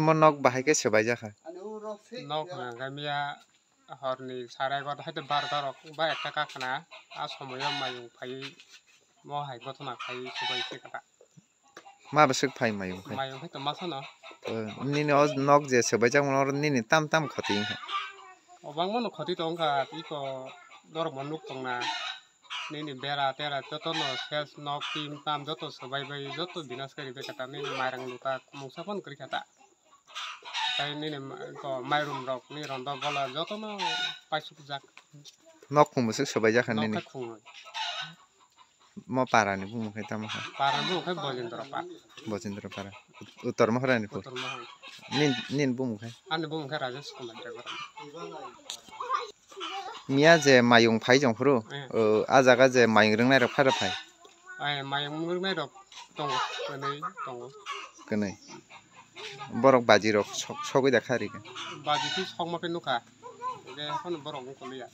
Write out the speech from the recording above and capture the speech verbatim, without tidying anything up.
Mo nok bahai khe swbaijak kha. Nok hwnka khe miya horni sare egarota haikhe barota rok ba ekta kakhna a somoio mayung phaiwi mo hai gothona phaiwi swbai se kha. Ma bwswk phai mayung khai? Mayung khai tongma sano. To nini o nok je swbaijak mano oro nini tam tam khoti wngkha? Obangmano khoti tongkha, iko norokbo nuk tongna. Nini bera tera jotono ses nok tin tam joto swbai bai joto binas kari bai kha ta, nini mairang luka mungsa phano kwrwi kha ta. Tai nini ma-, iko mairum rok ni rondo bola jotono paisukjak. Nok khung bwswk swbaijak kha nini? Nok khe khungwi. Mo para ni bumung khai tamo kha? Para ni bumung khai Bojendra para. Bojendra para. Ut-, Uttor Mohra ni phu. Uttor Mohra. Nin, nin bumung khai? Ani bumung khai Rajesh Kumar Debbarma. Miya je mayung phai jong phuru, eh, o, a jaga je mayung rwngnai rok phai rok phai? Ai, mayung rwngnai rok tongo, kwnwi tongo. Kwnwi. Borok baji rok sok-, sogwi da kha rikha? Baji khe sokma khe nukha. Hwnkhe haphano borok wng tongli ya.